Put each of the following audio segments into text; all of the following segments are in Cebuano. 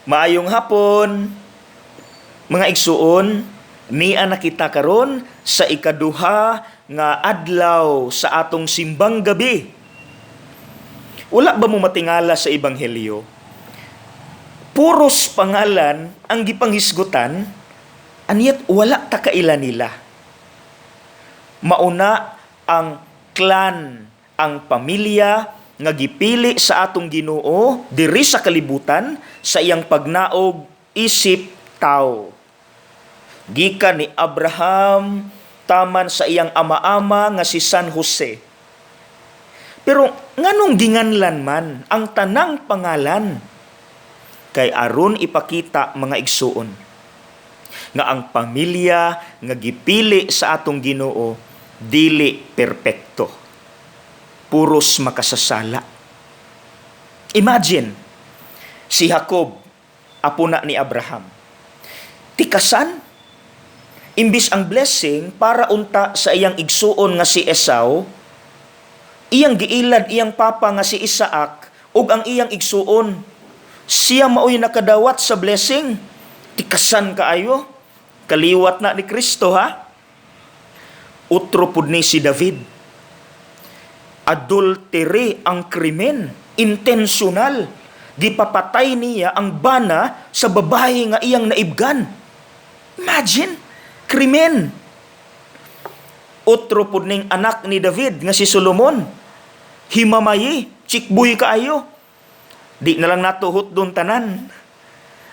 Maayong hapon, mga igsuon, nia na kita karon sa ikaduha nga adlaw sa atong simbang gabi. Wala ba mo matingala sa ebanghelyo? Puros pangalan ang gipanghisgutan, and yet wala ta kaila nila. Mauna ang clan, ang pamilya nga gipili sa atong Ginoo diri sa kalibutan sa iyang pagnaog isip tao. Gikan ni Abraham taman sa iyang ama-ama nga si San Jose. Pero nganong ginganlan man ang tanang pangalan? Kay aron ipakita, mga igsuon, nga ang pamilya nga gipili sa atong Ginoo dili perpekto. Puros makasasala. Imagine, si Jacob, apo na ni Abraham. Tikasan, imbis ang blessing para unta sa iyang igsuon nga si Esau, iyang giilad iyang papa nga si Isaac ug ang iyang igsuon. Siya maoy nakadawat sa blessing. Tikasan kaayo. Kaliwat na ni Kristo, ha. Utro pud ni si David. Adultery ang krimen, intentional. Gipapatay niya ang bana sa babae nga iyang naibgan. Imagine, krimen. Utro pud ning anak ni David nga si Solomon. Himamayi, chikbuy kaayo. Di na lang nato hutdon tanan.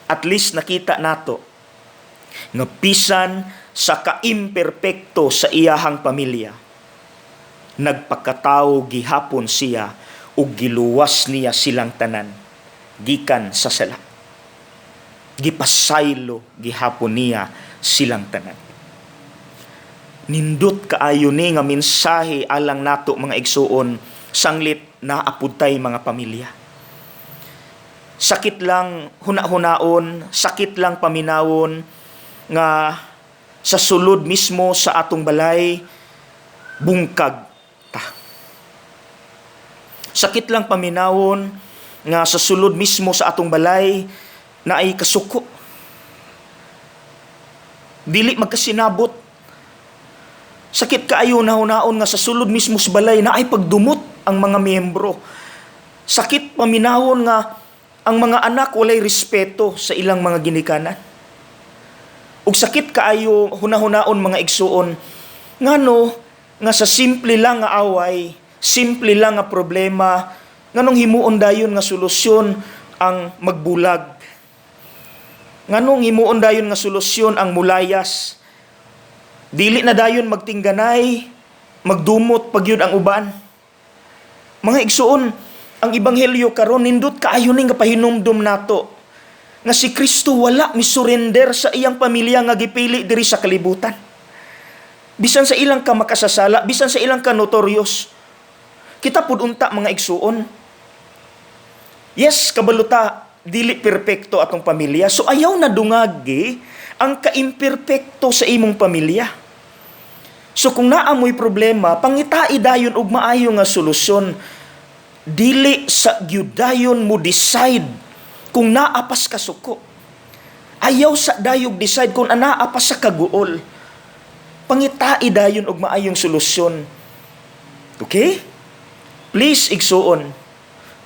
At least nakita nato nga bisan sa kaimperpekto sa iyahang pamilya, nagpakatao gihapon siya ug giluwas niya silang tanan gikan sa sala. Gipasaylo gihapon niya silang tanan. Nindot kaayo ni nga mensahe alang nato, mga igsuon, sanglit naa pud tay mga pamilya. Sakit lang huna-hunaon, sakit lang paminawon nga sa sulod mismo sa atong balay bungkag ta. Sakit lang paminawon nga sa sulod mismo sa atong balay naay kasuko. Dili magkasinabot. Sakit kaayo hunahunaon nga sa sulod mismo sa balay naay pagdumot ang mga miyembro. Sakit paminawon nga ang mga anak walay respeto sa ilang mga ginikanan. Ug sakit kaayo hunahunaon, mga igsuon, ngano nga sa simple lang nga away, simple lang nga problema, nganong himuon dayon nga solusyon ang magbulag? Nganong himuon dayon nga solusyon ang mulayas? Dili na dayon magtingganay, magdumot pagyud ang uban. Mga igsuon, ang ebanghelyo karon nindot kaayo ning pahinumdum nato nga si Kristo wala mi-surrender sa iyang pamilya nga gipili diri sa kalibutan. Bisan sa ilang ka makasasala, bisan sa ilang ka notorious. Kita pud unta, mga igsuon. Yes, kabalo ta dili perpekto atong pamilya. So ayaw na dungagi ang kaimperpekto sa imong pamilya. So kung naa mo'y problema, pangitai dayon og maayo nga solusyon. Dili sa gyud dayon mo decide kung naa pas kasuko. Ayaw sa dayog decide kung anaa pa sa kaguol. Pangitai dayon og maayong solusyon. Okay? Please, igsuon,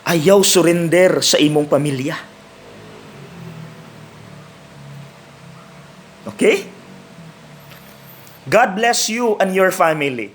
ayaw surrender sa imong pamilya. Okay? God bless you and your family.